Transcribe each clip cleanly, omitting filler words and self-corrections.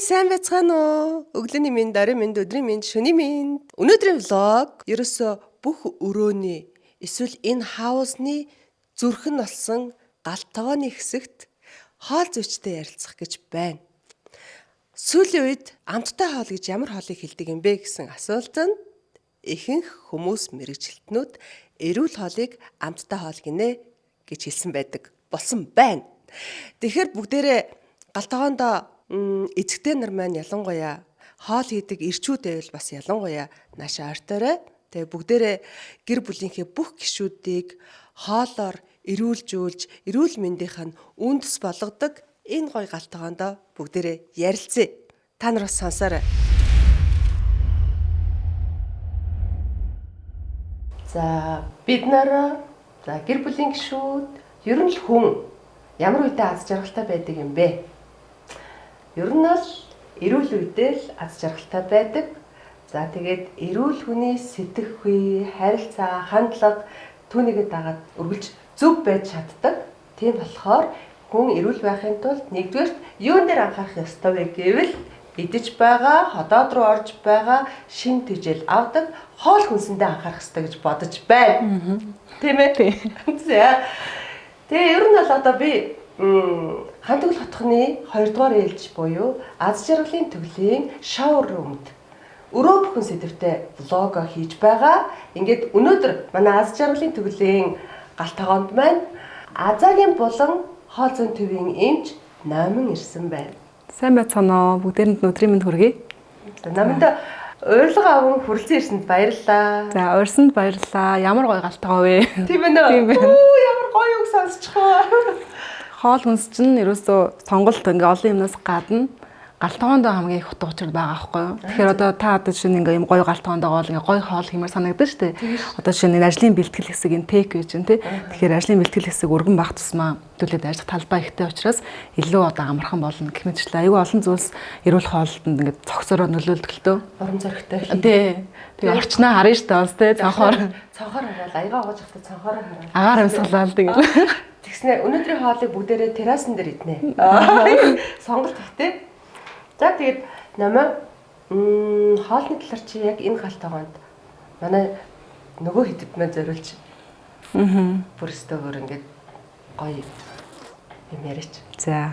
Сайн байцгаана уу? Өглөөний мэнд, оройн мэнд, өдрийн мэнд, шөнийн мэнд. Өнөөдрийн vlog ерөөсөө бүх өрөөний эсвэл энэ house-ны зүрх нь болсон гал тогооны хэсэгт хоол зүйчтэй ярилцах гэж байна. Сүүлийн үед амттай хоол гэж ямар хоолыг хэлдэг юм бэ гэсэн асуултанд ихэнх хүмүүс мэргэжилтнүүд эрүүл хоолыг амттай хоол гинэ гэж хэлсэн байдаг болсон байна. Тэгэхээр бүгдээрээ гал тогоондоо эцэгтэй нар маань ялангуяа хоол хийдэг эрчүүд байвал бас ялангуяа наашаа ойртоорой. Тэгээ бүгдээрээ гэр бүлийнхээ бүх гишүүдийг хоолоор эрүүлжүүлж, эрүүл мэндийнх нь үндэс болгодог энэ гоё гал тогоондоо бүгдээрээ ярилцъя. Та нар бас сонсоорой. За бид нар за гэр бүлийн гишүүд ер нь л хүн ямар үедээ аз жаргалтай байдаг юм бэ? Ер нь л эрүүл үедээ л аз жаргалтай байдаг. За тэгээд эрүүл хүний сэтгэхүй, харилцаа, хандлага түүнийгээ дагаад үргэлж зөв байж чаддаг. Тийм болохоор хүн эрүүл байхын тулд нэгдүгээрт юун дээр анхаарах ёстой вэ гэвэл идэж байгаа, ходоод руу орж байгаа шим тэжээл авдаг хоол хүнсэндээ анхаарах ёстой гэж бодож байна. Тийм ээ? За. Тэгээ ер нь бол одоо би Хантөгөл хотхны 2 дугаар ээлж буюу Аз жаргалын төглийн shower room-д өрөө бүхэн сэдвтэй влого хийж байгаа. Ингээд өнөөдөр манай Аз жаргалын төглийн гал тогоонд маань Азагийн булан хоол зүйн төвийн эмч Номин ирсэн байна. Сайн байцгаана уу? Бүгдээрэнд нь өдрийн мэнд хүргэе. Номинд урилга аван хүрэлцэн ирсэнд баярлалаа. За, урьсанд баярлалаа. Ямар гоё гал тогоо вэ? Тийм ээ. Тийм ээ. Үу, ямар гоё үг сонсчих вэ? Хоол хүнс чинь ерөөсөө сонголт ингээ олон юмнаас гадна гал тогоондоо хамгийн их утга учир байгаа байхгүй юу? Тэгэхээр одоо та одоо жишээ нь ингээ юм гоё гал тогоондоо гол ингээ гоё хоол хиймээр санагдаж шүү дээ. Одоо жишээ нь энэ ажлын бэлтгэл хэсэг энэ тек гэж чинь тий. Тэгэхээр ажлын бэлтгэл хэсэг өргөн байх тусмаа төлөөд ажиллах талбай ихтэй учраас илүү одоо амархан болно гэх мэтчлээ. Айгүй олон зүйлс эрүүл хоолтонд ингээ цогцороо нөлөөлдөг л дөө. Урам зоригтой. Тий. Тэгээ орчноо харна шүү дээ бас тий цонхоор. Цонхоор хараад аягаа угааж явахдаа цонхоор хараад. Агаар амьсгалаа л тэгэл. Тэгснэ өнөөдрийн хоолыг бүгдээрээ террасан дээр иднэ. Сонголт ихтэй. За тэгээд намаа хоолны талаар чи яг энэ гал тогоонд манай нөгөө хэдэд маань зориулж бүр өстө бүр ингээд гоё юм яриач. За.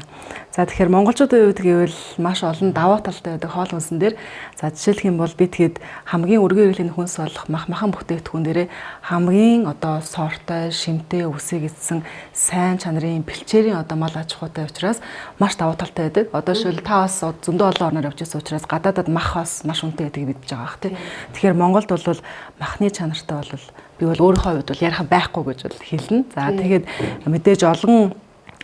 За тэгэхээр монголчуудын хувьд гэвэл маш олон давуу талтай байдаг хоол хүнсэн дээр. За жишээлх юм бол бид хэд хамгийн өргөн хэрэглээний хүнс болох мах махан бүтээгдэхүүн дээрээ хамгийн одоо сортой, шимтэй үсийг эзсэн сайн чанарын бэлчээрийн одоо мал аж ахуйтай учраас маш давуу талтай байдаг. Одоо жишээл та бас зөндөө олон орноор явж ирсэн учраас гадаадад мах бас маш үнэтэй гэдгийг мэдж байгаа бах тий. Тэгэхээр Монголд бол махны чанартай бол би бол өөрийнхөө хувьд бол ярих байхгүй гэж бол хэлнэ. За тэгээд мэдээж олон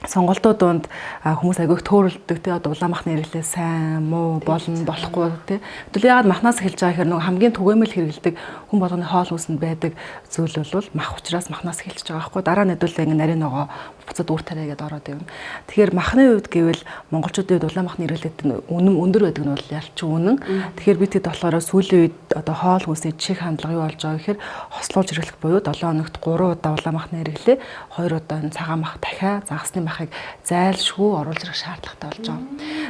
сонголтууд донд хүмүүс агиох төөрөлддөг тий одоо улаан махны хэрэглээ сайн муу болно болохгүй тий. Тэгвэл яагаад махнаас эхэлж байгаа гэхээр нөгөө хамгийн түгээмэл хэрэглэдэг хүн болгоны хоол хүнсэнд байдаг зүйл бол мах учраас махнаас эхэлж байгаа байхгүй. Дараа нь хэдүүлээ ингээ нарийн ногоо буцаад үр тариа гэдээ ороод явна. Тэгэхээр махны хувьд гэвэл монголчуудын хувьд улаан махны хэрэглээд нь үнэн өндөр байдаг нь бол ялч үнэн. Тэгэхээр бид хэд болохоор сүүлийн үед одоо хоол хүнсний чих хандлага юу болж байгаа гэхээр хослуулж хэрэглэх буюу 7 хоногт 3 удаа улаан махны хэрэглээ, 2 удаа цагаан мах дахиа загасны махыг зайлшгүй оруулж ирэх шаардлагатай болж байгаа.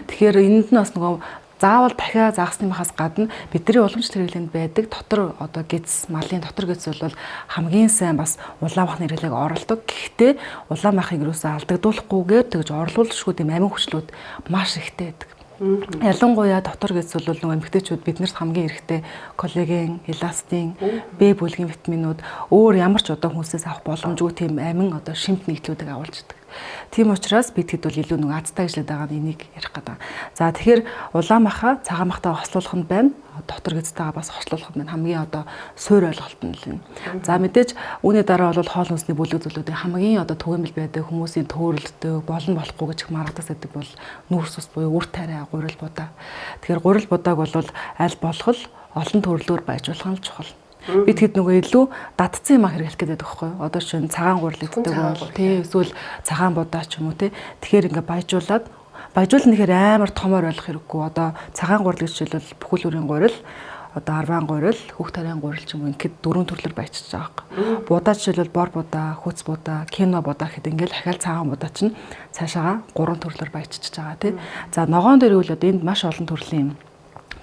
Тэгэхээр энд нь бас нөгөө заавал дахиа загасны махаас гадна бидний уламжлалт хэрэглээнд байдаг дотор одоо гэдэс малын дотор гэдэс бол хамгийн сайн бас улаан махны хэрэглээг оролдог. Гэхдээ улаан махыг юусаа алдагдуулахгүйгээр тэгж орлуулшгүй тийм амин хүчлүүд маш ихтэй байдаг. Ялангуяа дотор гэдэс бол нөгөө эмэгтэйчүүд биднэрт хамгийн эрэхтэй коллаген, эластин, Б бүлгийн витаминууд өөр ямар ч одоо хүнсээс авах боломжгүй тийм амин одоо шимт нэгдлүүдийг агуулж байдаг. Тийм учраас бид хэд бол илүү нөгөө азтай ажиллаад байгаа нь энийг ярих гэдэг. За тэгэхээр улаан маха цагаан махтайгаа хослуулах нь байна. Дотор гэдэстэйгээ бас хослуулах нь байна. Хамгийн одоо суур ойлголт нь л энэ. За мэдээж үүний дараа бол хоол хүнсний бүлэг зүйлүүдийн хамгийн одоо түгээмэл байдаг хүмүүсийн төөрөлддөг болно болохгүй гэж их маргадас байдаг бол нүүрс ус буюу үр тариа гурил будаа. Тэгэхээр гурил будааг бол аль болох л олон төрлөөр баяжуулах нь чухал. Бид хэд нөгөө илүү дадсан юм хэрэглэх гэдэг байхгүй юу? Одоо чинь цагаан гурил иддэг бол тий эсвэл цагаан будаа ч юм уу тий. Тэгэхээр ингээ баяжуулаад баяжуулна гэхээр амар томоор байх хэрэггүй. Одоо цагаан гурил гэж жишээлбэл бүхэл бүрийн гурил Одоо арван гурил, хөх тариан гурил ч юм уу ингээд дөрвөн төрлөөр баячиж байгаа байхгүй. Будаа жишээлбэл бор будаа, хүц будаа, кино будаа гэхэд ингээд дахиад цагаан будаа чинь цаашаага гурван төрлөөр баячиж байгаа тий. За ногоон дээр үл одоо энд маш олон төрлийн юм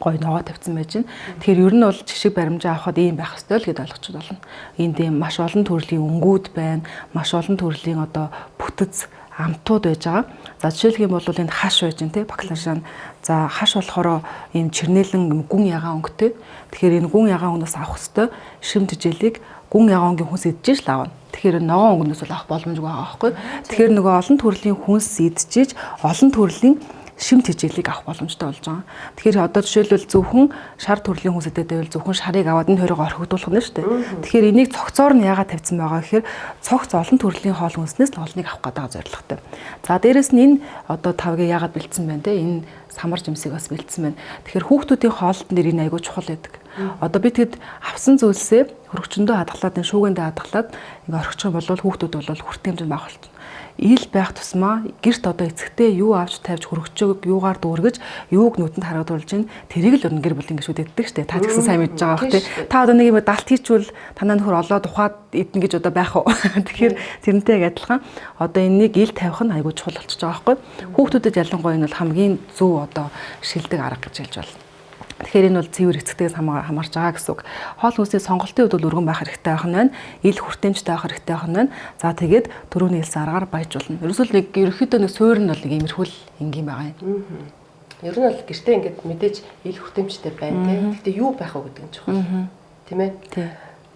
гоё ногоо тавьсан байж байна. Тэгэхээр ер нь бол жишг баримжаа авахад ийм байх ёстой л гэдээ ойлгочих болно. Энд ийм маш олон төрлийн өнгүүд байна. Маш олон төрлийн одоо бүтэц амтууд байж байгаа. За жишээлх юм бол энд хаш байж байна те баклажан. За хаш болохоор ийм чирнэлэн гүн ягаан өнгөтэй. Тэгэхээр энэ гүн ягаан өнгөнөөс авах ёстой шим тижээлийг гүн ягаан өнгийн хүнс идчихэж л авна. Тэгэхээр ногоон өнгөнөөс бол авах боломжгүй байгаа байхгүй. Тэгэхээр нөгөө олон төрлийн хүнс идчихэж олон төрлийн шим тэжээлийг авах боломжтой болж байгаа. Тэгэхээр одоо жишээлбэл зөвхөн шар төрлийн хүнс идээд байвал зөвхөн шарыг аваад энэ хоёрыг орхигдуулах нь шүү дээ. Тэгэхээр энийг цогцоор нь яагаад тавьсан байгаа гэхээр цогц олон төрлийн хоол хүнснээс л олныг авах гэдэг зорилготой. За дээрэс нь энэ одоо тавгийг яагаад бэлдсэн байна те энэ самар жимсийг бас бэлдсэн байна. Тэгэхээр хүүхдүүдийн хоолтон дээр энэ айгүй чухал байдаг. Одоо би тэгэд авсан зүйлсээ хөргөчөндөө хадгалаад энэ шүүгэндээ хадгалаад ингээ орхичих юм бол хүүхдүүд бол хүртээмж хэмжээнд бага болчихно. Ил байх тусмаа гэрт одоо эцэгтэй юу авч тавьж хөргөчөөг юугаар дүүргэж юуг нүдэнд харагдуулж ин тэрийг л өрн гэр бүлийн гишүүд иддэг штэ. Та ч гэсэн сайн мэдж байгаа бох тий. Та одоо нэг юм далт хийчвэл танаа нөхөр олоод ухаад иднэ гэж одоо байх уу? Тэгэхээр тэрнтэй яг адилхан одоо энэнийг ил тавих нь айгүй чухал болчихж байгаа байхгүй. Хүүхдүүдэд ялангуяа энэ бол хамгийн зөв одоо шилдэг арга гэж хэлж байна. Тэгэхээр энэ бол цэвэр эцэгтэйгээс хамаарч байгаа гэсэн үг. Хоол хүнсний сонголтын хувьд бол өргөн байх хэрэгтэй байх нь байна. Ил хүртээмжтэй байх хэрэгтэй байх нь байна. За тэгээд түрүүний хэлсэн аргаар баяж болно. Ерөөсөө л нэг ерөөхдөө нэг суур нь бол нэг иймэрхүү л энгийн байгаа юм. Ер нь бол гэртээ ингээд мэдээж ил хүртээмжтэй байна тий. Гэхдээ юу байх вэ гэдэг нь чухал. Тийм ээ? Тий.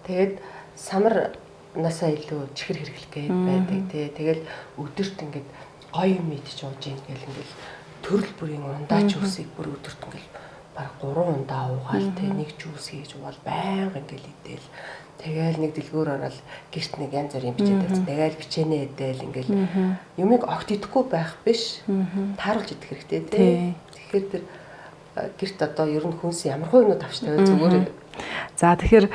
Тэгээд самар насаа илүү чихэр хэрэглэх гээд байдаг тий. Тэгэл өдөрт ингээд гоё юм идэж ууж ийн гэл ингээд төрөл бүрийн ундаач үсийг бүр өдөрт ингээд баг 3 ундаа уугаал те нэг жуус хийж угаал байнга ингээл идээл тэгэл нэг дэлгүүр ороод гэрт нэг янз бүрийн бичээд тавьсан. Тэгэл бичэнэ эдээл ингээл юмыг огт идэхгүй байх биш тааруулж идэх хэрэгтэй те. Тэгэхээр тэр гэрт одоо ер нь хүнс ямар хөө юмнууд авч тавиал зүгээр. За тэгэхээр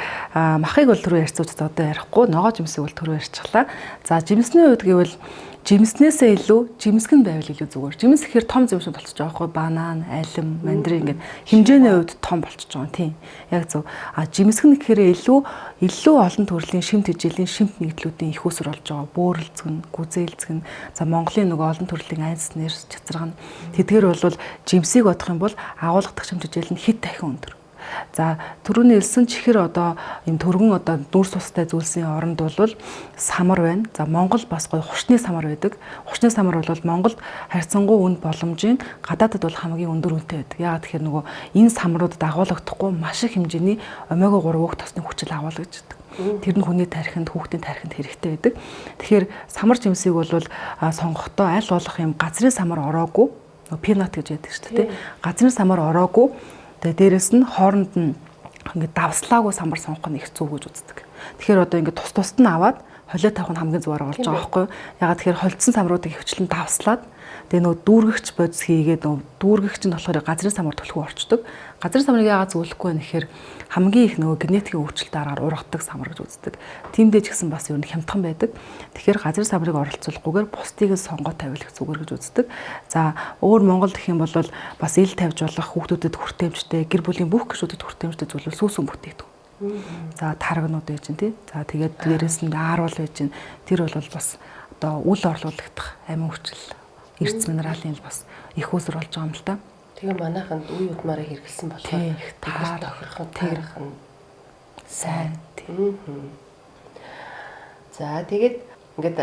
махыг бол түрүү ярьцууч одоо ярихгүй ногоо жимсийг бол түрүү ярьчихлаа. За жимсний хувьд гэвэл жимснээсээ илүү жимсэг нь байвал илүү зүгээр. Жимс гэхээр том жимсүүд болчихж байгаа байхгүй банан, алим, мандарин ингээд хэмжээний хувьд том болчихж байгаа юм тийм. Яг зөв. А жимсэг нь гэхээр илүү олон төрлийн шимт тэжээлийн шимт нэгдлүүдийн их усэр болж байгаа. Бөөрөлзгөн, гүзээлзгэн. За Монголын нөгөө олон төрлийн айнс нэр чацраг нь тэдгээр бол жимсийг бодох юм бол агуулгадаг шимт тэжээл нь хэд дахин өндөр. За түрүүний хэлсэн чихэр одоо ийм түргэн одоо нүүрс тустай зүйлсийн оронд бол самар байна. За Монгол бас гоё хурцны самар байдаг. Хурцны самар бол Монголд харьцангуй үн боломжийн гадаадд бол хамгийн өндөр үнэтэй байдаг. Яагаад тэгэхээр нөгөө энэ самруудад агуулгадахгүй маш их хэмжээний омега 3 өөх тосны хүчил агуулгаддаг. Тэр нь хүний тархинд, хүүхдийн тархинд хэрэгтэй байдаг. Тэгэхээр самар жимсийг бол сонгохдоо аль болох юм газрын самар ороогүй, пинат гэж яддаг шүү дээ. Газрын самар ороогүй. Тэгээ дээрэс нь хооронд нь ингээд давслаагүй самбар сонгох нь их зөв гэж үздэг. Тэгэхээр одоо ингээд тус тусд нь аваад холио тавих нь хамгийн зөв арга болж байгаа байхгүй юу? Ягаад тэгэхээр холдсон самруудыг хөвчлэн давслаад тэгээ нөгөө дүүргэгч бодис хийгээд нөгөө дүүргэгч нь болохоор газрын самар түлхүү орчдөг. Газрын самрыг яагаад зөвлөхгүй вэ гэхээр хамгийн их нөгөө генетикийн өөрчлөлт аргаар ургадаг самар гэж үздэг. Тиймдээ ч гэсэн бас ер нь хямдхан байдаг. Тэгэхээр газрын самрыг оролцуулахгүйгээр бусдыг нь сонгоо тавиул их зүгээр гэж үздэг. За өөр Монголд гэх юм бол бас ил тавьж болох хүүхдүүдэд хүртээмжтэй, гэр бүлийн бүх гишүүдэд хүртээмжтэй зүйл бол сүүсэн бүтээгдэхүүн. За тарагнууд байж гин тий. За тэгээд дээрээс нь ааруул байж гин. Тэр бол бас одоо үл орлуулагдах амин хүчил, эрдэс минералын л бас их үүсвэр болж байгаа юм л та. Тэгээ манайханд үе удмаараа хэрэгэлсэн болохоор их таар тохирхон таарах нь сайн тий. За тэгээд ингээд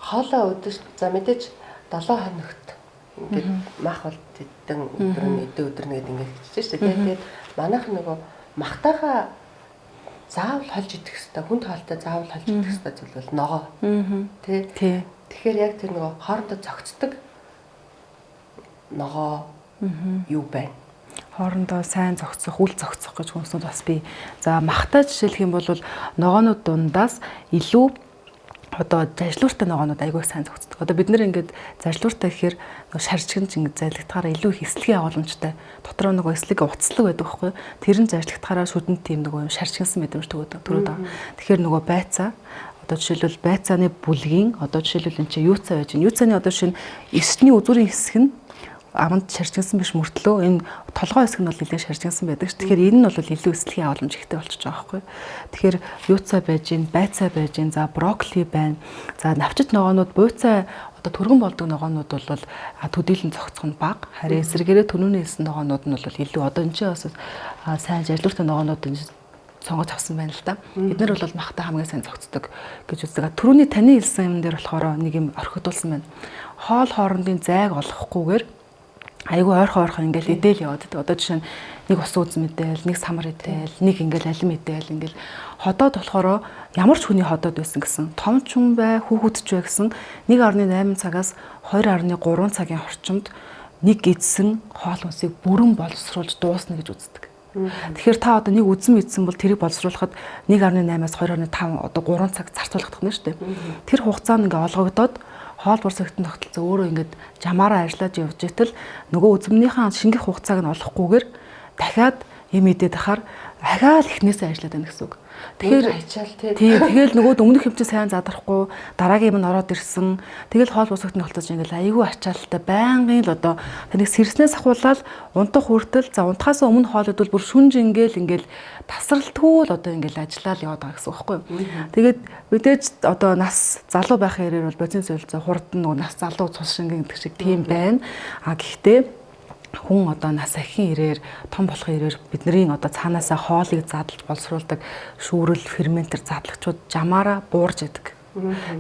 хоолоо өдөр за мэдээж 7 хоногт ингээд мах бол тэдэн өдөр нь эдэн өдөр нэгэд ингээд хичээж шүү дээ. Тэгээд манайх нөгөө махтайхаа заавал холж идэх хэвээр хүнд хоолтой заавал холж идэх хэвээр зүйл бол ногоо. Тий. Тэгэхээр яг тэр нөгөө хоорондоо зөгцдөг ногоо юу байна? Хоорондоо сайн зогцох, үл зогцох гэж хүмүүсүүд бас бий. За махтай жишээлх юм бол ногоонууд дундаас илүү одоо зажлууртай ногоонууд айгүй сайн зогцдог. Одоо бид нэр ингээд зажлууртай гэхээр шаржигч ингээд зайлгдахаараа илүү их эслэгийн агуулмжтай. Дотроо нөгөө эслэг уцлаг байдаг байхгүй юу? Тэр нь зажлагдахаараа шүдэнд тийм нөгөө юм шаржигнсан мэдрэмж төрөөд байгаа. Тэгэхээр нөгөө байцаа одоо жишээлбэл байцааны бүлгийн одоо жишээлбэл энэ чинь юуцаа байж байна. Юуцааны одоо шинэ эсний үзүүрийн хэсэг нь аманд шаржигнасан биш мөртлөө энэ толгой хэсэг нь бол нэлээд шаржигнасан байдаг ш. Тэгэхээр энэ нь бол илүү эслэгийн агуулмж ихтэй болчихж байгаа байхгүй. Тэгэхээр юуцаа байж гин, байцаа байж гин, за брокколи байна. За навчит ногоонууд буйцаа одоо түргэн болдог ногоонууд бол төдийлөн зохицох нь бага. Харин эсрэгээрээ төнөөний хэлсэн ногоонууд нь бол илүү одоо энэ чинь бас сайн жарлууртай ногоонууд энэ сонгож авсан байна л да. Эднэр бол махтай хамгийн сайн зохицдог гэж үздэг. Түрүүний таны хэлсэн юм дээр болохоор нэг юм орхигдуулсан байна. Хоол хоорондын зайг олохгүйгээр айгүй ойрхон ингээл эдээл яваад байдаг. Одоо жишээ нь нэг ус үзм эдээл, нэг самар эдээл, нэг ингээл алим эдээл ингээл ходоод болохоор ямар ч хүний ходоод байсан гэсэн том ч хүн бай, хүүхэд ч бай гэсэн 1.8 цагаас 2.3 цагийн орчимд нэг эдсэн хоол хүнсийг бүрэн боловсруулж дуусна гэж үздэг. Тэгэхээр та одоо нэг үзэм идсэн бол тэрийг боловсруулахад 1.8-аас 2.5 одоо 3 цаг зарцуулах нь шүү дээ. Тэр хугацаа нь ингээ олгогдоод хоол бурсагтын тогтолцоо өөрөө ингээд жамаараа ажиллаж явж итэл нөгөө үзмнийхээ шингэх хугацааг нь олохгүйгээр дахиад юм идээд ахаар ахаал эхнээсээ ажиллаад байна гэсэн үг. Тэгэхээр ачаал тий. Тэгэл нөгөө өмнөх юм чинь сайн задрахгүй дараагийн юм нь ороод ирсэн. Тэгэл хоол бусагт нь болтож ингээл айгүй ачаалтай байнгын л одоо таныг сэрснээс ахуулаад унтах хүртэл за унтахаас өмнө хоол идвэл бүр шүнж ингээл тасралтгүй л одоо ингээл ажиллаал яваад байгаа гэсэн үг байхгүй юу. Тэгээд мэдээж одоо нас залуу байх хэрээр бол бодис солилцоо хурдан нөгөө нас залуу цус шингэн гэдэг шиг тийм байна. А гэхдээ хүн одоо нас ахин ирээр том болохын ирээр бидний одоо цаанаасаа хоолыг задлж боловсруулдаг шүүрэл ферментер задлагчуд жамаараа буурж идэг.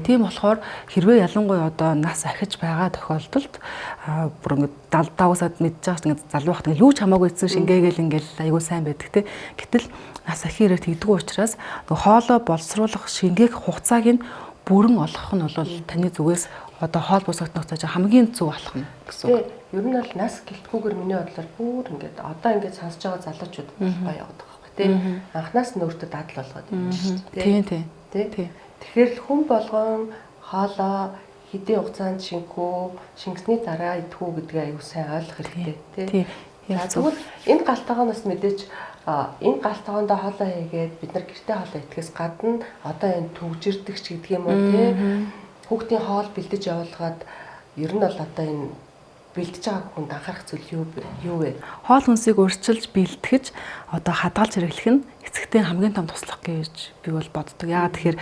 Тийм болохоор хэрвээ ялангуяа одоо нас ахиж байгаа тохиолдолд бүр ингээд 75 сад мэдж байгаа чинь ингээд залуу байхад юу ч хамаагүй эцэн шингээгээл ингээд айгүй сайн байдаг те. Гэтэл нас ахин ирээр тэгдэггүй учраас нөгөө хоолоо боловсруулах шингээх хугацааг нь бүрэн олгох нь бол таны зүгээс одоо хоол бусагт нөхцөж хамгийн зөв алхам гэсэн үг. Ер нь бол нас гэлтгүүгээр миний бодлоор бүр ингээд одоо ингээд сонсож байгаа залуучууд гоё яваад байгаа байхгүй тий. Анхнаас нь өөртөө дадал болгоод явж шүү дээ. Тийм тийм. Тий. Тэгэхээр хүн болгон хоолоо хэдийн хугацаанд шингүү, шингэсний дараа идэхүү гэдгээ аюу сайн ойлгох хэрэгтэй тий. Тэгвэл энэ галтаагоноос мэдээж энэ галтаагоондоо хоолоо хийгээд бид нар гэртээ хоолоо идэхээс гадна одоо энэ түгжирдэг ч гэдэг юм уу тий. Хүүхдийн хоол бэлдэж явуулгаад ер нь бол одоо энэ бэлдэж байгаа хүнд анхаарах зүйл юу вэ? Хоол хүнсийг урьдчилж бэлтгэж одоо хадгалж хэрэглэх нь эцэгтэй хамгийн том туслах гэж би бол боддог. Яагаад тэгэхээр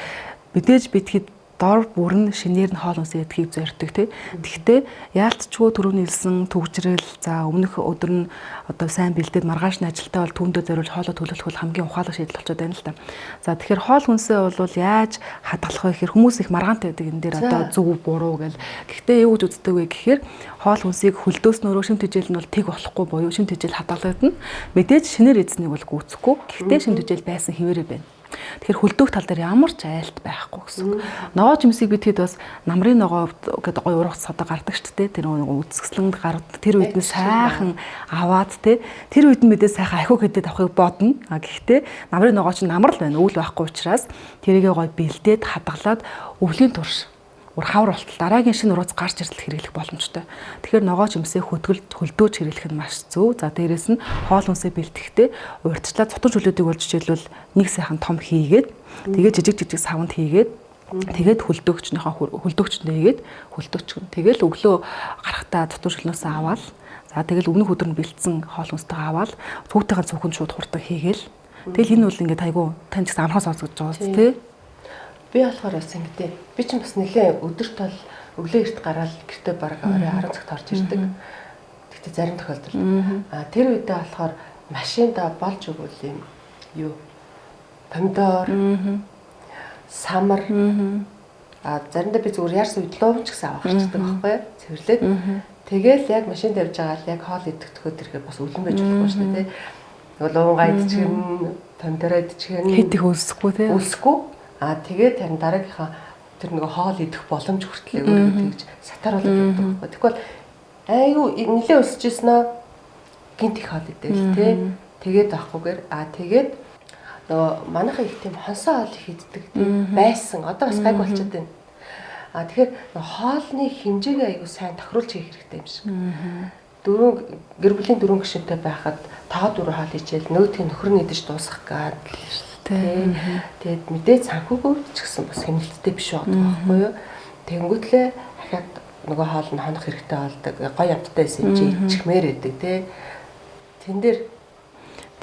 мэдээж битгэд дор бүрэн шинээр нь хоол хүнсээ идэхийг зорддог тий. Тэгэхдээ яалтчгүй түрүүний хэлсэн түгжрэл за өмнөх өдөр нь одоо сайн бэлдээд маргааш нь ажилтаа бол түүндээ зориулж хоолоо төлөвлөх бол хамгийн ухаалаг шийдэл болчиход байна л та. За тэгэхээр хоол хүнсээ бол яаж хадгалах вэ гэхээр хүмүүс их маргаантай байдаг энэ дээр одоо зөв буруу гэл. Гэхдээ юу гэж үздэг вэ гэхээр хоол хүнсийг хөлдөөснөөрөө шим тэжээл нь бол тэг болохгүй буюу шим тэжээл хадгалагдана. Мэдээж шинээр эзнийг бол гүйцэхгүй. Гэхдээ шим тэжээл байсан хэвээрээ байна. Тэгэхээр хөлдөөх тал дээр ямар ч айлт байхгүй гэсэн үг. Ногоо жимсийг бид хэд бас намрын ногоо гэдэг гоё ургац одоо гардаг шүү дээ. Тэр нэг үзэсгэлэнд гардаг. Тэр үед нь сайхан аваад те. Тэр үед нь мэдээ сайхан ахиу хэдэд авахыг бодно. А гэхдээ намрын ногоо чинь намар л байна. Үйл байхгүй учраас тэрийгээ гоё бэлдээд хадгалаад өвлийн турш үр хавар болтол дараагийн шинэ ургац гарч иртэл хэрэглэх боломжтой. Тэгэхээр ногоо жимсээ хөлдөөж хэрэглэх нь маш зөв. За дээрэс нь хоол хүнсээ бэлтгэхдээ урьдчилаа цутан чөлөөдийг болж жишээлбэл нэг сайхан том хийгээд тэгээд жижиг жижиг савнд хийгээд тэгээд хөлдөөгчнийхөө хөлдөөгчөндөө хийгээд хөлдөөгч. Тэгэл өглөө гарахтаа цутан чөлөөсөө аваад за тэгэл өмнөх өдөр нь бэлдсэн хоол хүнстэйгээ аваад хүүхдийн цүнхэнд шууд хурдан хийгээл. Тэгэл энэ бол ингээд айгу тань ч гэсэн амархан сонсогдож байгаа биз дээ. Би болохоор бас ингэдэй. Би ч бас нэлээ өдөрт бол өглөө эрт гараад гэртээ бараг орой 10 цагт орж ирдэг. Тэгтээ зарим тохиолдолд тэр үедээ болохоор машинда болж өгвөл юм юу помидор, самар заримдаа би зүгээр яарсан үед луувч гэсэн авах хэрэгтэй байхгүй юу? Цэвэрлээд тэгэл яг машин тавьж байгаа л яг хоол идэх төхөө тэрхээ бас үлэн байж болохгүй шүү дээ. Нөгөө луунгаа идчихэн, помидор идчихэн хэд их өлсөхгүй тий. Өлсөхгүй. Тэгээд харин дараагийнхаа тэр нөгөө хоол идэх боломж хүртэл өөрөө тэгж сатааруулаад явдаг байхгүй. Тэгвэл айгүй нэлээ өсөж ирсэн аа гинт их хоол идээл тий. Тэгээд авахгүйгээр тэгээд нөгөө манайхаа их тийм хонсоо хоол их иддэг байсан. Одоо бас гайг болчиход байна. Тэгэхээр хоолны хэмжээгээ айгүй сайн тохируулж хийх хэрэгтэй юм шиг. Дөрвөн гэр бүлийн дөрвөн гишүүнтэй байхад 5 4 хоол ичээл нөгөөдхийн нөхөр нь идэж дуусгах гээд л тэгээд мэдээ санхүүгөө ч гэсэн бас хэмнэлттэй биш байдаг байхгүй юу. Тэнгүүтлээ дахиад нөгөө хоол нь хонох хэрэгтэй болдог. Гоё амттай байсан юм чи ичхмээр байдаг тий. Тэн дээр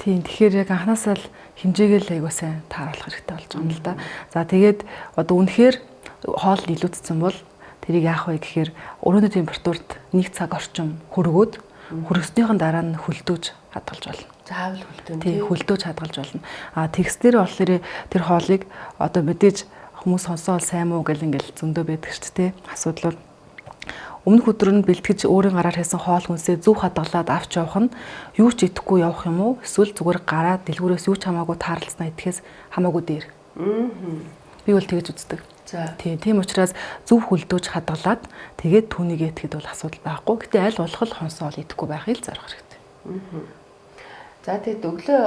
тийм, тэгэхээр яг анханасаа л хэмжээгээ л айгуу сайн тааруулах хэрэгтэй болж байгаа юм л да. За тэгээд одоо үнэхээр хоол илүүдсэн бол тэрийг яах вэ гэхээр өрөөний температурт 1 цаг орчим хөргөөд хөргөснийхэн дараа нь хөлдөөж хадгалж болно. Заавал хөлдөөн тий. Хөлдөөж хадгалж болно. А тэгснээр болохоор тэр хоолыг одоо мэдээж хүмүүс сонсоол сайн муу гэл ингээл зөндөө байдаг шүү дээ. Асуудлууд өмнөх өдөр нь бэлтгэж өөрийн гараар хийсэн хоол хүнсээ зөв хадгалаад авч явах нь юу ч идэхгүй явах юм уу? Эсвэл зүгээр гараа дэлгүүрээс юу ч хамаагүй таарласнаа идэхээс хамаагүй дээр. Би бол тэгж үздэг. За. Тийм учраас зөв хөлдөөж хадгалаад тэгээд түүнийг идэхэд бол асуудал байхгүй. Гэтэ аль болох л хонсоол идэхгүй байхыг л зорих хэрэгтэй. За тэгээд өглөө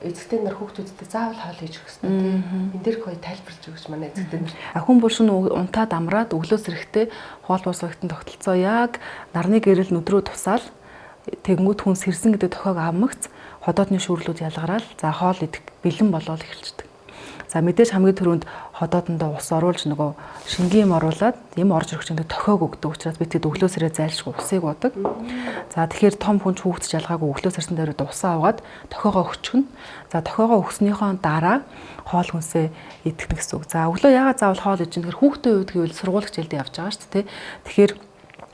эцэгтэй нар хүүхдүүдтэй заавал хоол хийж өгөх ёстой тийм. Энд дээр гоё тайлбарлаж өгөөч манай эцэгтэй нар. Хүн булшин унтаад амраад өглөөс ирэхдээ хоол уусгагтан тогтолцоо яг нарны гэрэл нүдрөө тусаал тэгэнгүүт хүн сэрсэн гэдэг тохиог авмагц ходоодны шүүрлүүд ялгараал за хоол идэх бэлэн болоод эхэлждэг. За мэдээж хамгийн түрүүнд ходоодондоо ус оруулж нөгөө шингийн юм оруулаад юм орж ирэх чинь тохиог өгдөг учраас бид тэд өглөөс ирээ зайлшгүй усыг уудаг. За тэгэхээр том хүн ч хүүхэд ч ялгаагүй өглөөс ирсэн дээр усаа угаад тохиогоо өгчихнө. За тохиогоо өгснийхөө дараа хоол хүнсээ идэх гэсэн үг. За өглөө яагаад заавал хоол идэж гэхээр хүүхдийн үед гэвэл сургууль хичээлдээ явж байгаа шүү дээ. Тэгэхээр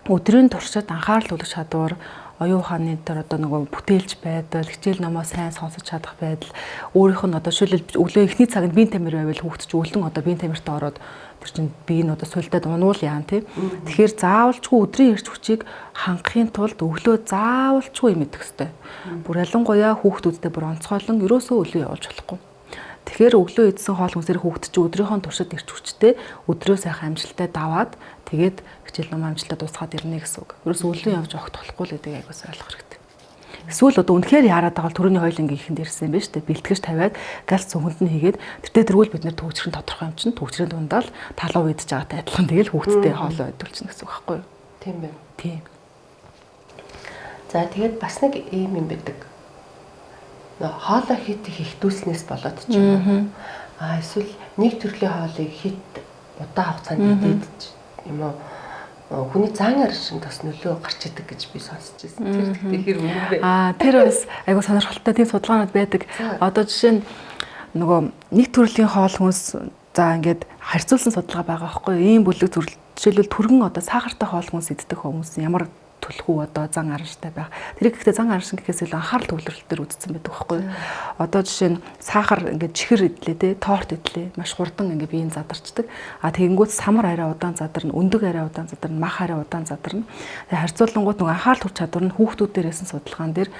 өдрийн туршид анхаарал өгөх чадвар, оюун ухааны дээр одоо нөгөө бүтээлч байдал, хичээл номоо сайн сонсож чадах байдал, өөрийнх нь одоо шилэл өглөө эхний цаг нь биеийн тамир байвал хүүхд чинь өлөн одоо биеийн тамиртаа ороод тэр чинь бие нь одоо сулдаад унуул яан тий. Тэгэхээр заавалчгүй өдрийн эрч хүчийг хангахын тулд өглөө заавалчгүй юм идэх ёстой. Бүр ялангуяа хүүхдүүдтэй бүр онцгойлон ерөөсөө өглөө явуулж болохгүй. Тэгэхээр өглөө идсэн хоол хүнсээр хүүхд чинь өдрийнхөө туршид эрч хүчтэй өдрөө сайхан амжилттай даваад тэгээд хичээл ном амжилттай дуусгаад ирнэ гэсэн үг. Ерөөсөө өглөө явж огт болохгүй л гэдэг айгуус ойлгох хэрэгтэй. Эсвэл одоо үнэхээр яарад байгаа бол төрөний хоёулангийн ихэнд ирсэн юм байна шүү дээ. Бэлтгэж тавиад галс цүнхэнд нь хийгээд тэртээ тэргүүл бид нэр төвчрэн тодорхой юм чинь төвчрийн дундаа л талуу идэж байгаатай адилхан тэгэл хүүхдтэй хоолоо идүүлчихнэ гэсэн үг байхгүй юу? Тийм байна. Тийм. За тэгээд бас нэг ийм юм байдаг. Хоолой хит их ихтүүлснээс болоод ч юм уу. А эсвэл нэг төрлийн хоолыг хит удаан хугацаанд идээд ч юм уу хүний зан аршин бас нөлөө гарч идэг гэж би сонсч байсан. Тэр гэхдээ хэр үнэн бэ? Аа тэр бас айгуу сонирхолтой тийм судалгаанууд байдаг. Одоо жишээ нь нөгөө нэг төрлийн хоол хүнс за ингээд харьцуулсан судалгаа байгаа байхгүй юу? Ийм бүлэг төрөл жишээлбэл түргэн одоо сахартай хоол хүнс иддэг хүмүүс ямар түлхүү одоо зан аранштай байх. Тэр гэхдээ зан араншин гэхээс илүү анхаарал төвлөрөлт дээр үзсэн байдаг байхгүй юу? Одоо жишээ нь сахар ингээд чихэр идлээ те, торт идлээ. Маш хурдан ингээд биеийн задарчдаг. А тэгэнгүүт самар арай удаан задарна, өндөг арай удаан задарна, мах арай удаан задарна. Тэгээ харьцуулангууд нөгөө анхаарал төвч чадвар нь хүүхдүүд дээр хийсэн судалгаан дээр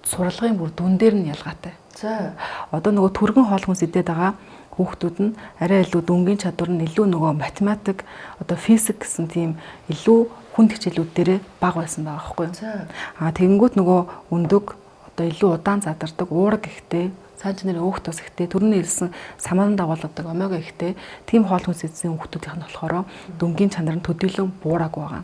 сурлагын бүр дүн дээр нь ялгаатай. За одоо нөгөө түргэн хоол хүнс идээд байгаа хүүхдүүд нь арай илүү дүнгийн чадвар нь илүү нөгөө математик одоо физик гэсэн тийм илүү хүнд хичээлүүд дээрээ бага байсан байгаа байхгүй юу. Аа тэгэнгүүт нөгөө өндөг одоо илүү удаан задардаг, уураг ихтэй, сайн чанарын өөх тус ихтэй, төрний хэлсэн саман дагуулгадаг омега ихтэй тийм хоол хүнс идсэн хүүхдүүдийнх нь болохоор дүнгийн чанар нь төдийлөн буураагүй байгаа.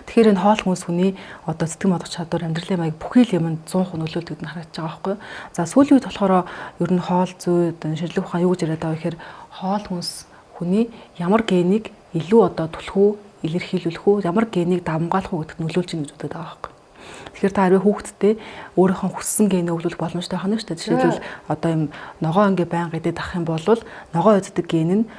Тэгэхээр энэ хоол хүнс хүний одоо сэтгэн бодох чадвар, амьдралын маяг бүхий л юмд 100% нөлөөлдөг нь харагдаж байгаа байхгүй юу. За сүүлийн үед болохоор ер нь хоол зүй шинжлэх ухаан юу гэж яриад байгаа вэ гэхээр хоол хүнс хүний ямар генийг илүү одоо түлхүү илэрхийлүүлэх үү, ямар генийг давмгаалах уу гэдэгт нөлөөлж ийн гэж үздэг байгаа байхгүй. Тэгэхээр та хэрвээ хүүхдтэй өөрийнхөө хүссэн генээ өвлөх боломжтой байна шүү дээ. Жишээлбэл одоо юм ногоо ингээ байнга идээд ах юм бол ногоо иддэг ген нь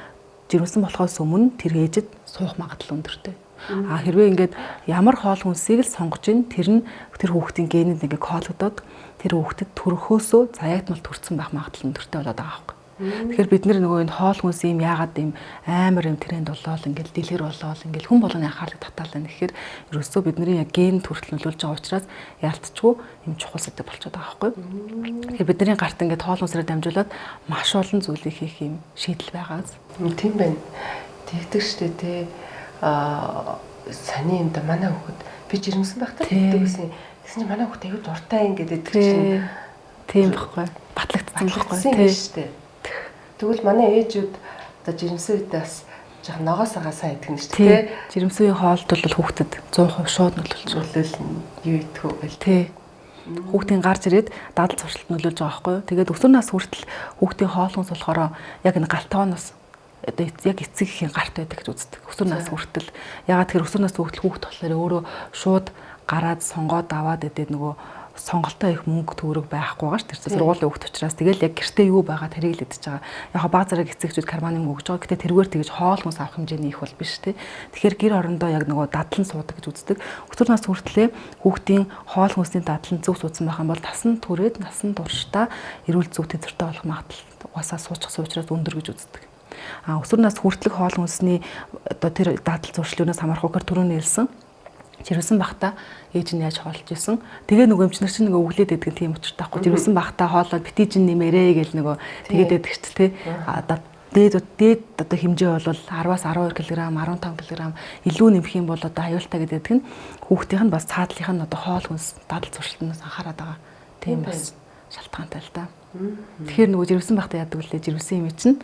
жирэмсэн болохоос өмнө тэр ээжэд суух магадлал өндөртэй. А хэрвээ ингээд ямар хоол хүнсийг л сонгож ин тэр нь тэр хүүхдийн генэнд ингээ кодлогдоод тэр хүүхдэд төрөхөөсөө заяатмал төрсэн байх магадлал өндөртэй болоод байгаа байхгүй. Тэгэхээр бид нөгөө энэ хоол хүнс юм яагаад юм амар юм тренд болоод ингээл дэлгэр болоод ингээл хүн болгоны анхаарлыг татаал байна гэхээр ерөөсөө бидний яг ген төрөл нөлөөлж байгаа учраас ялцчгүй юм чухал сэдэв болчиход байгаа байхгүй. Тэгэхээр бидний гарт ингээд хоол хүнсээр дамжуулаад маш олон зүйлийг хийх юм шийдэл байгаас. Тийм байна. Тэгдэг штэ тий. Саний юм да манай хүүхэд би жирэмсэн байхдаа тэгдэг гэсэн. Тэгсэн чинь манай хүүхэд аюу дуртай ингээд идэх чинь. Тийм байхгүй. Батлагдсан байхгүй тий. Штэ. Тэгвэл манай ээжүүд одоо жирэмсэн үедээ бас жоохон ногоосоо сайн идэх нь шүү дээ. Жирэмсэн үеийн хоолт бол хүүхдэд 100% шууд нөлөөлж нөлөөлнө. Юу идэх үү гэл. Тий. Хүүхдийн гарч ирээд дадал зуршилт нөлөөлж байгаа байхгүй юу. Тэгээд өсвөр нас хүртэл хүүхдийн хоол хүнс болохоор яг энэ галтооноос одоо яг эцэг эхийн гарт байдаг гэж үздэг. Өсвөр нас хүртэл. Ягаад тэгэхээр өсвөр нас хүртэл хүүхэд болохоор өөрөө шууд гараад сонгоод аваад идээд нөгөө сонголтоо их мөнгө төгрөг байхгүй байгаа ш. Тэр сургуулийн хүүхд учраас тэгэл яг гэртээ юу байгаа тэрийг л идэж байгаа. Яг баг зэрэг эцэгчүүд карманы мөнгө өгч байгаа. Гэтэ тэрүүгээр тэгэж хоол хүнс авах хэмжээний их бол биш те. Тэгэхээр гэр орондоо яг нөгөө дадлан суудаг гэж үздэг. Өсвөр нас хүртлээ хүүхдийн хоол хүнсний дадлан зөв суудсан байх юм бол насан түрээд насан туршдаа эрүүл зөв тэнцвэртэй болох магадлал угаасаа суучих суучраас өндөр гэж үздэг. А өсвөр нас хүртэлх хоол хүнсний одоо тэр дадал зуршлуунаас хамаарах гэхээр түрүүний хэлсэн жирэмсэн бахта ээж нь яаж хоолж исэн. Тэгээ нөгөө эмчнэр чинь нөгөө өглөөд идэх тийм учиртай байхгүй. Жирэмсэн бахта хоолоод битий чинь нэмэрээ гэл нөгөө тэгээд идэх ч тий. А дээд одоо хэмжээ бол 10-аас 12 кг, 15 кг илүү нэмэх юм бол одоо аюултай гэдэг нь хүүхдийнх нь бас цаадлынх нь одоо хоол хүнс дадал зуршилтнаас анхаарат байгаа. Тийм бас шалтгаантай л да. Тэгэхээр нөгөө жирэмсэн бахта яадаг үлээ жирэмсэн юм чинь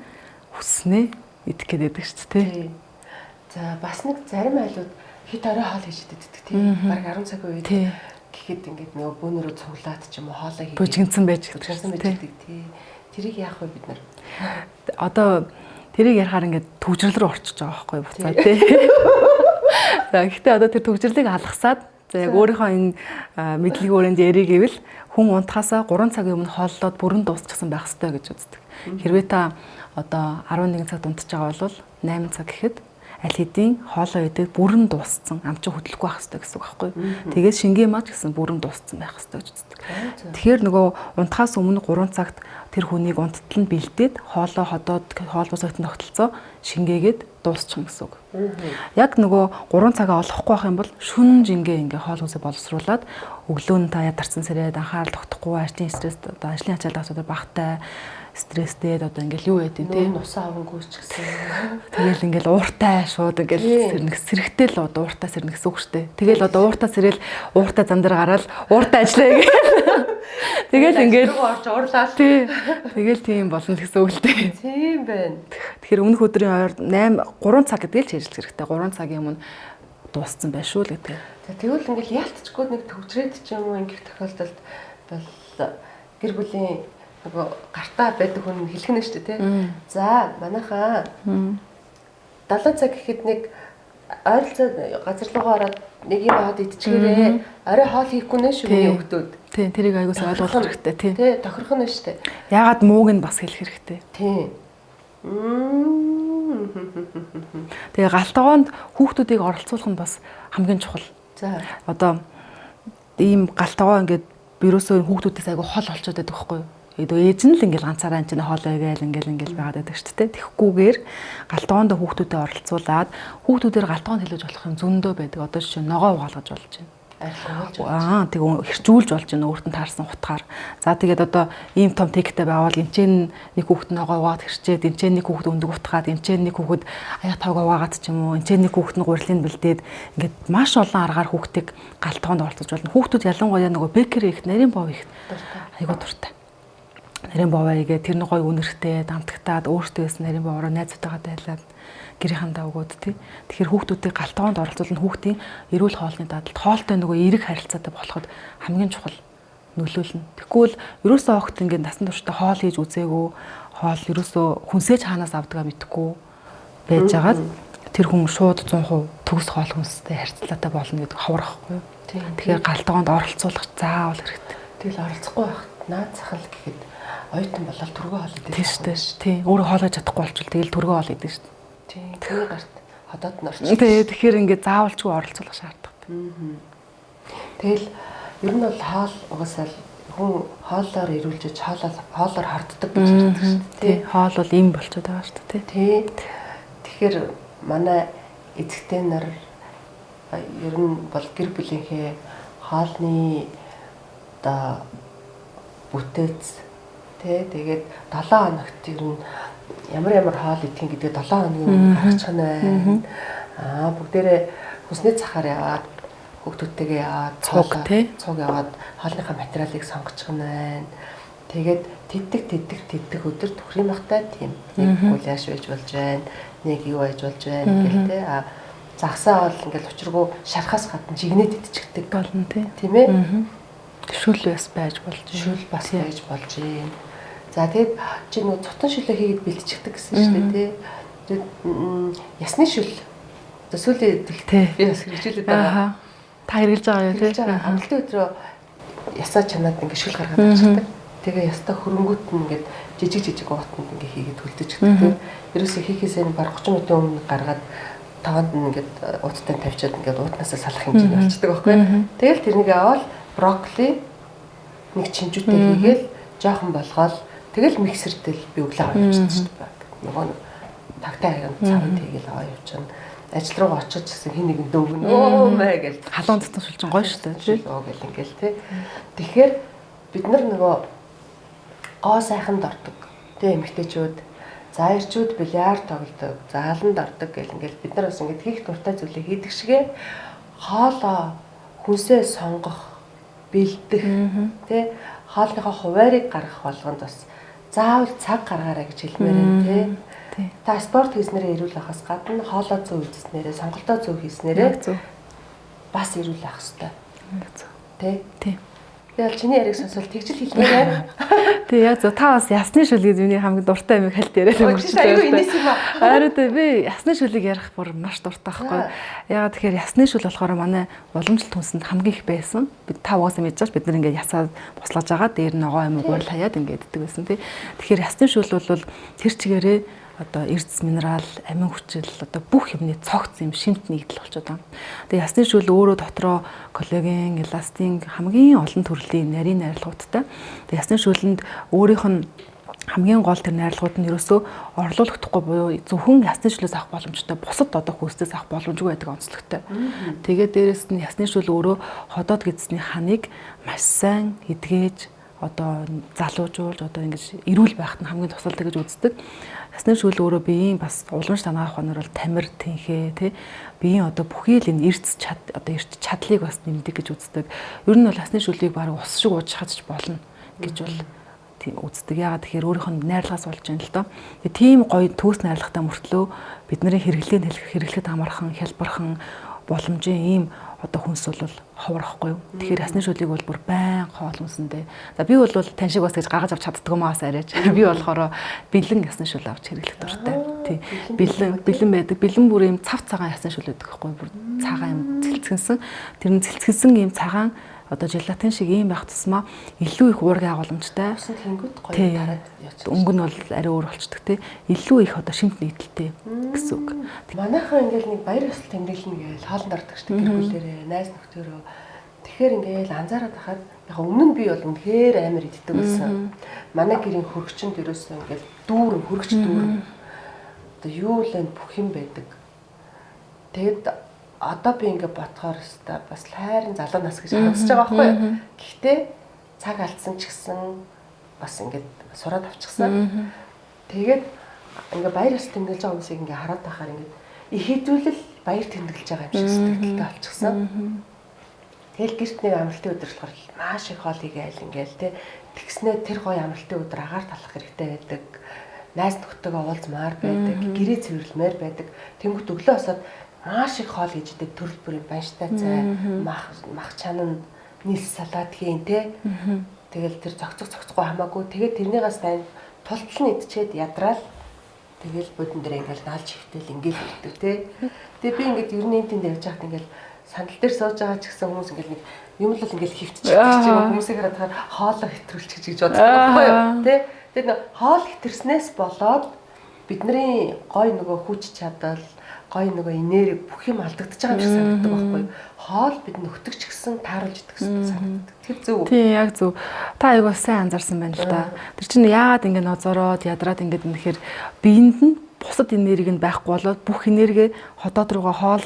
хүснээ идэх гээд байдаг шүү дээ. За бас нэг зарим айлууд хит орой хоол хийж иддэг тийм. Бараг 10 цагийн үед гэхэд ингээд нөгөө бөөнөрөө цуглаад ч юм уу хоолоо хийгээд бужигнсан байж гэдэг тий. Тэрийг яах вэ бид нар? Одоо тэрийг ярихаар ингээд төгжрөл рүү орчиж байгаа байхгүй буцаа тий. За гэхдээ одоо тэр төгжрлийг алгасаад за яг өөрийнхөө энэ мэдлэгийн өрөөнд яриг гэвэл хүн унтахаасаа 3 цагийн өмнө хооллоод бүрэн дуусчихсан байх ёстой гэж үздэг. Хэрвээ та одоо 11 цагт унтж байгаа бол 8 цаг гэхэд аль хэдийн хоолоо идэхэд бүрэн дууссан амчин хөдлөхгүй байх хэрэгтэй гэсэн үг байхгүй юу. Тэгээд шингэн маж гэсэн бүрэн дууссан байх хэрэгтэй гэж үздэг. Тэгэхээр нөгөө унтахаас өмнө 3 цагт тэр хүнийг унттал нь бэлдээд хоолоо ходоод хоол босгохын тогтолцоо шингээгээд дуусчих гэсэн үг. Яг нөгөө 3 цагаа олохгүй байх юм бол шүн жингээ ингээ хоол хүнсээ боловсруулад өглөө нь та ядарсан сэрээд анхаарал тогтохгүй ажлын стресс одоо ажлын ачаал асуудал багтай стресстэй одоо ингээл юу яд юм те нусаа авангүй ч гэсэн. Тэгэл ингээл ууртай шууд ингээл сэрнэх сэрэгтэй л одоо ууртай сэрнэх гэсэн үг шүү дээ. Тэгэл одоо ууртай сэрэл ууртай зам дээр гараал ууртай ажиллая гэх. Тэгэл ингээл орж уурлаа. Тий. Тэгэл тийм болно л гэсэн үг л дээ. Тийм байна. Тэгэхээр өмнөх өдрийн ойр 8 3 цаг гэдэг л чиглэх хэрэгтэй. 3 цагийн өмнө дууссан байх шүү л гэдэг. За тэгвэл ингээл яалтчгүй нэг төвчрээд ч юм уу ингэх тохиолдолд бол гэр бүлийн нөгөө гартаа байдаг хүн хэлэх нь шүү дээ тий. За манайхаа 7 цаг гэхэд нэг ойролцоо газар руугаа ороод нэг юм аваад идчихээрээ орой хоол хийхгүй нэ шүү миний хүүхдүүд. Тий, тэрийг аягуулсан ойлгох хэрэгтэй тий. Тий, тохирох нь шүү дээ. Яагаад мууг нь бас хэлэх хэрэгтэй. Тий. Тэгээ гал тогоонд хүүхдүүдийг оролцуулах нь бас хамгийн чухал. За. Одоо ийм гал тогоо ингээд ерөөсөө хүүхдүүдээс айгу хол олчод байдаг байхгүй юу? Ээж нь л ингээл ганцаараа энэ чинь хоолой гээл ингээл байгаад байдаг шүү дээ. Тэгэхгүйгээр гал тогоонд хүүхдүүдэд оролцуулаад хүүхдүүдээр гал тогоонд хэлж болох юм зөндөө байдаг. Одоо жишээ нь ногоо угаалгаж болж байна. Арилгуулж тэг хэрчүүлж болж байна өөрт нь таарсан утгаар. За тэгээд одоо ийм том тектэй байвал эмчэн нэг хүүхэд ногоо угаад хэрчээд, эмчэн нэг хүүхэд өндөг утгаад, эмчэн нэг хүүхэд аяа тоог угаагаад ч юм уу, эмчэн нэг хүүхэд нь гурилыг бэлдээд ингээд маш олон аргаар хүүхдийг гал тогоонд оролцож болно. Хүүхдүүд ялангуяа нөгөө бекери их, нарийн бов их айгуу дуртай. Нарийн бовоо игээ тэр нэг гоё үнэрхтэй дамтагтаад өөртөө байсан нарийн бовороо найзуудтайгаа дайлаад гэрийнхэндээ өгөөд тий. Тэгэхээр хүүхдүүдийг гал тогоонд оролцуулна хүүхдийн эрүүл хоолны дадалд хоолтой нөгөө эерэг харилцаатай болоход хамгийн чухал нөлөөлнө. Тэгэхгүй бол ерөөсөө огт ингээд насан туршдаа хоол хийж үзээгүй, хоол ерөөсөө хүнсээж хаанаас авдгаа мэдэхгүй байжгаад тэр хүн шууд 100% төгс хоол хүнстэй харилцаатай болно гэдэг ховор ахгүй юу. Тэгэхээр гал тогоонд оролцуулах заавал хэрэгтэй. Тэгэл оролцохгүй байхад наад захал гэхэд оюутан болол түргэн хоол идэх. Тийм шүү дээ. Тийм. Өөрөө хоолойж чадахгүй болчихвол тэгэл түргэн хоол идэх шүү дээ. Тийм. Түүний гарт ходоод нь орчих. Тийм. Тэгэхээр ингээд заавалчгүй оролцуулах шаардлагатай. Тэгэл ер нь бол хоол угаасаа хүн хоолоор эрүүлж хоолоор харддаг гэж ярьдаг шүү дээ. Тийм. Хоол бол им болчиход байгаа шүү дээ. Тийм. Тэгэхээр манай эцэгтэй нар ер нь бол гэр бүлийнхээ хоолны одоо бүтээц тий тэгээд 7 хоногт ер нь ямар хоол идэх гэдгээ 7 хоногийн өмнө гаргачих нь байна. Аа бүгдээрээ хүнсний цахаар яваад хүүхдүүдтэйгээ яваад цуг яваад хоолныхаа материалыг сонгочих нь байна. Тэгээд тэдэг өдөр түхрийн махтай тийм нэг гуляш байж болж байна. Нэг юу байж болж байна гэл тий. Аа загсаа бол ингээл учиргүй шархаас гадна жигнэт идчихдэг болно тий. Тийм ээ. Шүл бас байж болж. Шүл бас байж болж юм. За тэгэд чи нөгөө цутан шүлээ хийгээд бэлтчихдэг гэсэн шүү дээ тий. Тэгээд ясны шүл одоо сүүлийн би бас хэрэгжүүлээд байгаа. Та хэрэглэж байгаа юу тий? Амралтын өдрөө ясаа чанаад ингээ шүл гаргаад авчихдаг. Тэгээ ястаа хөрөнгөт нь ингээд жижиг жижиг уутанд ингээ хийгээд хөлдөж өгдөг тий. Ерөөсөө хийхээсээ баг 30 минутын өмнө гаргаад таванд нь ингээд ууттай тавьчаад ингээд уутнаасаа салах хэмжээний болчдөг байхгүй. Тэгэл тэрнийг аваад брокколи нэг чинжүүтэй хийгээл жоохон болгоол тэгэл миксертэл би өглөө аваа явчихсан шүү дээ. Нөгөө тагтай хаянд цавнд хийгээл аваа явчихна. Ажил руугаа очиж гэсэн хин нэгэн дөвгөн өө мэ гэл халуун цэцэн шүлжин гоё шүү дээ. Оо гэл ингээл тий. Тэгэхээр бид нар нөгөө гоо сайханд ордог. Тэ эмэгтэйчүүд за ирчүүд бильярд тоглодог, зааланд ордог гэл ингээл бид нар бас ингээд хийх дуртай зүйлээ хийдэг шигэ хоолоо хүнсээ сонгох, бэлдэх тий хоолныхоо хуваарийг гаргах болгонд бас заавал цаг гаргаарай гэж хэлмээр байна тий. Та спорт хийснээрээ эрүүл байхаас гадна хоолоо зөв идснээрээ, сонголтоо зөв хийснээрээ бас эрүүл байх хэрэгтэй. Тий. Тий. Тэгэл чиний яриаг сонсвол тэгжил хэлмээр байна. Тий, яг зөв. Та бас ясны шүл гэж миний хамгийн дуртай юм хальт яриад өнгөрчихлөө. Айгүй инээс юм аа. Харин би ясны шүлийг ярих бүр маш дуртай байхгүй. Яагаад тэгэхээр ясны шүл болохоор манай уламжлалт хүнсэнд хамгийн их байсан. Бид та угаасаа мэдж байгаа бид нар ингээд ясаа буслаж байгаа дээр ногоо юм гурил хаяад ингээд иддэг байсан тий. Тэгэхээр ясны шүл бол тэр чигээрээ одоо эрдэс минерал, амин хүчил одоо бүх юмны цогц юм шимт нэгдэл болчиход байгаа. Тэгээ ясны шүл өөрөө дотроо коллаген, эластин хамгийн олон төрлийн нарийн найрлагуудтай. Тэгээ ясны шүлэнд өөрийнх нь хамгийн гол тэр найрлагууд нь ерөөсөө орлуулагдахгүй буюу зөвхөн ясны шүлээс авах боломжтой, бусад одоо хүйстээс авах боломжгүй байдаг онцлогтой. Тэгээд дээрэс нь ясны шүл өөрөө ходоод гэдэсний ханыг маш сайн эдгэж одоо залуужуулж одоо ингэж эрүүл байхад нь хамгийн тусалдаг гэж үздэг. Ясны шүл өөрөө биеийн бас уламж танаа ухаанаар бол тамир, тэнхээ тий биеийн одоо бүхий л энэ эрдэс чад одоо эрч чадлыг бас нэмдэг гэж үздэг. Ер нь бол ясны шүлийг баг ус шиг ууж чадчих болно гэж бол тийм үздэг. Яагаад тэгэхээр өөрийнх нь найрлагаас болж байна л доо. Тэгээ тийм гоё төөс найрлагатай мөртлөө бидний хэрэглээнд хэрэглэхэд амархан, хялбархан боломжийн ийм одоо хүнс бол ховорхгүй юу. Тэгэхээр ясны шүлийг бол бүр байн хоол хүнсэндээ. За би бол тань шиг бас гэж гаргаж авч чаддгүй маас арайч. Би болохоор бэлэн ясны шүл авч хэрэглэх дуртай. Тий. Бэлэн байдаг. Бэлэн бүр ийм цав цагаан ясны шүл байдаг байхгүй юу. Бүр цагаан юм цэлцгэнсэн. Тэр нь цэлцгэнсэн ийм цагаан одоо желатин шиг ийм байх тусмаа илүү их уургийн агуулмжтай. Усанд хингүүд гоё тараад явчих. Өнгө нь бол арай өөр болчдөг тий. Илүү их одоо шимт нэгдэлтэй гэсэн үг. Манайхан ингээл нэг баяр ёслол тэмдэглэнэ гээл хоолнд ордог шүү дээ гэр бүлээрээ, найз нөхдөөрөө. Тэгэхээр ингээл анзаараад байхад яг өмнө нь би бол үнэхээр амар иддэг байсан. Манай гэрийн хөргөчөнд ерөөсөө ингээл дүүрэн хөргөч дүүрэн. Одоо юу л энэ бүх юм байдаг. Тэгэд одоо би ингээ бодохоор өстой бас хайрын залуу нас гэж харагдаж байгаа байхгүй юу. Гэхдээ цаг алдсан ч гэсэн бас ингээд сураад авчихсан. Тэгээд ингээ баяр ёслол тэмдэглэж байгаа хүмүүсийг ингээ хараад байхаар ингээ их хэдүүлэл баяр тэмдэглэж байгаа юм шиг сэтгэлтэй болчихсон. Тэгэл гэрт нэг амралтын өдөр болохоор маш их хоол игээл ингээл те тэгснээ тэр гоё амралтын өдөр агаар талах хэрэгтэй байдаг. Найз нөхдөйгөө уулзмаар байдаг, гэрээ цэвэрлэмээр байдаг. Тэнгүүт өглөө босоод маш их хоол хийж идэг төрөл бүрийн банштай цай, мах чанан, нийс салат хийн те. Тэгэл тэр цогцохгүй хамаагүй. Тэгээд тэрнийгээс дайн тултал нь идчихэд ядраал тэгэл бодон дээр ингээл наалж хөвтэл ингээл ирдэг те. Тэгээ би ингээд ер нь энэ тэнд явж байхад ингээл сандал дээр сууж байгаа ч гэсэн хүмүүс ингээл нэг юм л ингээл хөвтчих гэж юм хүмүүсийг хараад хахаар хоолоо хэтрүүлчих гэж боддог байхгүй юу те. Тэгээд нөө хоол хэтэрснээс болоод бидний гой нөгөө хүч чадал гой нөгөө энерги бүх юм алдагдчихж байгаа юм шиг санагддаг байхгүй юу? Хоол бид нөхдөг ч гэсэн тааруулж идэх гэсэн санагддаг. Тэр зөв үү? Тийм, яг зөв. Та айгуу сайн анзаарсан байна л да. Тэр чинь яагаад ингэ нозороод ядраад ингэ нэхэр биеинд нь бусад энерги нь байхгүй болоод бүх энерги ходоод руугаа хоол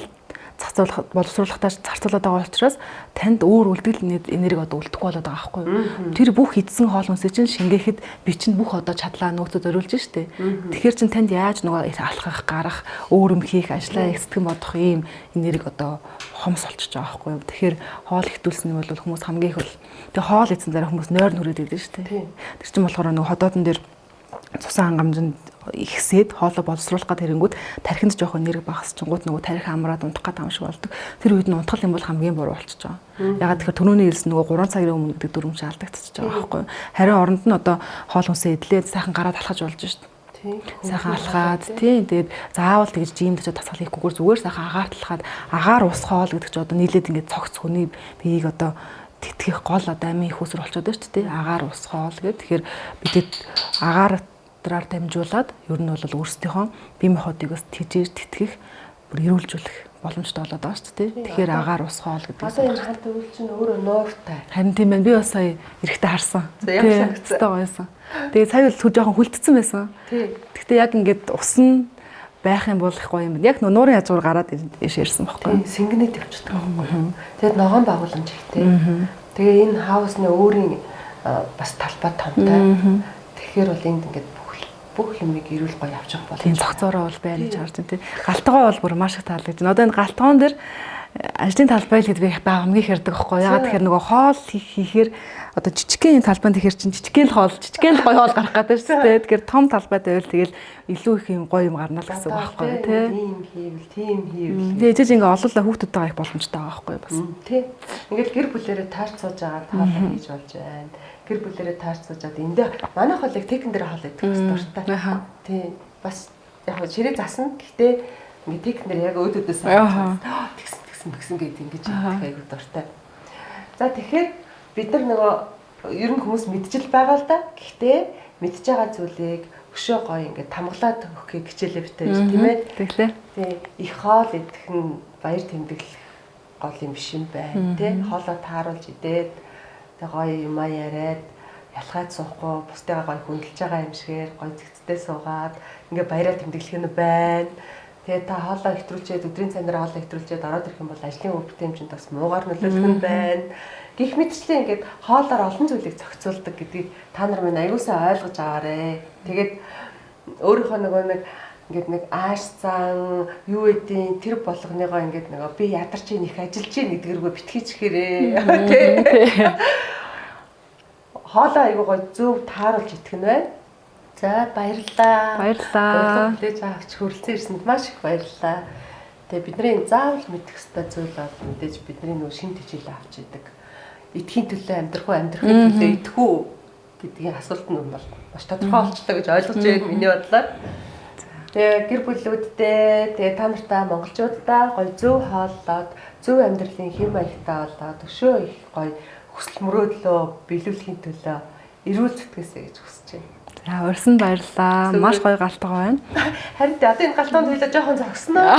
зарцуулах боловсруулахдаа зарцуулаад байгаа учраас танд өөр үлдгэл энерги одоо үлдэхгүй болоод байгаа байхгүй юу. Тэр бүх идсэн хоол хүнсээ чинь шингээхэд би чинь бүх одоо чадлаа нөөцөд зориулж штэ. Тэгэхээр чинь танд яаж нөгөө алхах, гарах, өөр юм хийх, ажлаа их сэтгэн бодох ийм энерги одоо хомс болчихж байгаа байхгүй юу. Тэгэхээр хоол ихтүүлсэн нь бол хүмүүс хамгийн их бол тэгээ хоол идсэн дараа хүмүүс нойр нүрээд идэв штэ. Тэр чинь болохоор нөгөө ходоодон дээр цусан хангамжинд ихсээд хоолой боловсруулах гад хэрэнгүүд тархинд жоох энерги багасчингууд нөгөө тархи амраад унтах гад юм шиг болдог. Тэр үед нь унтгал юм бол хамгийн буруу болчихж байгаа. Ягаад тэгэхээр түрүүний хэлсэн нөгөө 3 цагийн өмнө гэдэг дүрм чинь алдагдчихж байгаа байхгүй юу. Харин оронд нь одоо хоол хүнсээ идлээ сайхан гараад алхаж болж шít. Сайхан алхаад тийм, тэгээд заавал тэгж жимд очиж дасгал хийхгүйгээр зүгээр сайхан агаартлахад агаар ус хоол гэдэг чинь одоо нийлээд ингээд цогц хүний биеийг одоо тэтгэх гол одоо амийн их усрал болчиход байна шүү дээ. Агаар ус хоол гэдэг. Тэгэхээр бидэд агаараар дамжуулаад ер нь бол өөрсдийнхөө бие махбодыг бас тэжээж тэтгэх, бүр эрүүлжүүлэх боломжтой болоод байгаа шүү дээ. Тэгэхээр агаар ус хоол гэдэг. Одоо энэ хант өвөл чинь өөрөө нууртай. Харин тийм байна. Би бас сая эрэхтэй харсан. Ямар санагдсан. Гоёсан. Тэгээ сая бол жоохон хүлтцэн байсан. Гэхдээ яг ингээд ус нь байх юм бол их гоё юм байна. Яг нуурын хажуугаар гараад ийш ирсэн байхгүй. Тийм, сэнгэнээ тавьчихдаг байхгүй. Тэгээд ногоон байгууламж ихтэй. Тэгээ энэ хаусны өөрийн бас талбай томтой. Тэгэхээр бол энд ингээд бүх юмыг эрүүл гоё авчих боломж. Тийм, цогцоороо бол байна гэж харж байна тийм. Галтгоо бол бүр маш их таалагдж байна. Одоо энэ галтгоон дээр ажлын талбай л гэдэг би хамгийн их ярьдаг байхгүй. Ягаад тэгэхээр нөгөө хоол хийхээр одоо жижигхэн талбай тэгэхээр чинь жижигхэн л хоол, жижигхэн л гоё хоол гарах гэдэг шүү дээ. Тэгэхээр том талбай байвал тэгэл илүү их юм гоё юм гарна л гэсэн үг байхгүй тий. Тийм хийвэл, тийм хийвэл. Тэгээ жиж ингээ олоолаа хүүхдүүдтэйгээ их боломжтой байгаа байхгүй бас. Тий. Ингээл гэр бүлэрээ таарч сууж байгаа хоол хийж болж байна. Гэр бүлэрээ таарч суужаад эндээ манайх бол яг текэн дээр хоол идэх бас дуртай. Тий. Бас яг ширээ засна. Гэхдээ ингээ текэн дээр яг өөдөөдөөс тэгсэн тэгсэн тэгсэн гэдэг ингэж идэх айгуу дуртай. За тэгэхээр бид нар нөгөө ер нь хүмүүс мэдчил байгаа л да. Гэхдээ мэдж байгаа зүйлийг өшөө гоё ингээ тамглаад өгөхийг хичээлээ битээ тийм ээ. Тэглээ. Тий. Их хоол идэх нь баяр тэмдэглэх гол юм биш юм байна тий. Хоолоо тааруулж идээд тэг гоё юмаа яриад ялгаад суухгүй бусдыгаа гоё хүндэлж байгаа юм шигээр гоё зэгцтэй суугаад ингээ баяраа тэмдэглэх нь байна. Тэгээ та хоолоо хэтрүүлчихэд өдрийн цайнаар хоолоо хэтрүүлчихэд ороод ирэх юм бол ажлын үр бүтээмжинд бас муугар нөлөөлөх нь байна. Гэх мэтчлэн ингээд хоолоор олон зүйлийг зохицуулдаг гэдгийг та нар минь аягүй сайн ойлгож аваарэ. Тэгээд өөрийнхөө нөгөө нэг ингээд нэг ааш зан юу гэдیں тэр болгоныгоо ингээд нөгөө би ядарч ийн их ажиллаж ийн гэдгэргүй битгийч хэрээ. Тэ. Хоолоо аягүй гоё зөв тааруулж идэх нь байна. За баярлалаа. Баярлалаа. Хүлээж авч хүрэлцэн ирсэнд маш их баярлалаа. Тэгээ бидний заавал мэдэх ёстой зүйл бол мэдээж бидний нөгөө шин тэжээл авч идэг. Идэхийн төлөө амьдрах уу, амьдрахын төлөө идэх үү гэдгийн асуулт нь бол маш тодорхой болчлоо гэж ойлгож байна миний бодлоор. Тэгээ гэр бүлүүдтэй, тэгээ та нартай монголчуудаа гоё зөв хооллоод, зөв амьдралын хэм маягтай болоод, өшөө их гоё хүсэл мөрөөдлөө биелүүлэхийн төлөө эрүүл зүтгээсэй гэж хүсэж байна. За урьсан баярлалаа. Маш гоё галтгоо байна. Харин одоо энэ галтгоонд хэлээ жоохон зогсноо.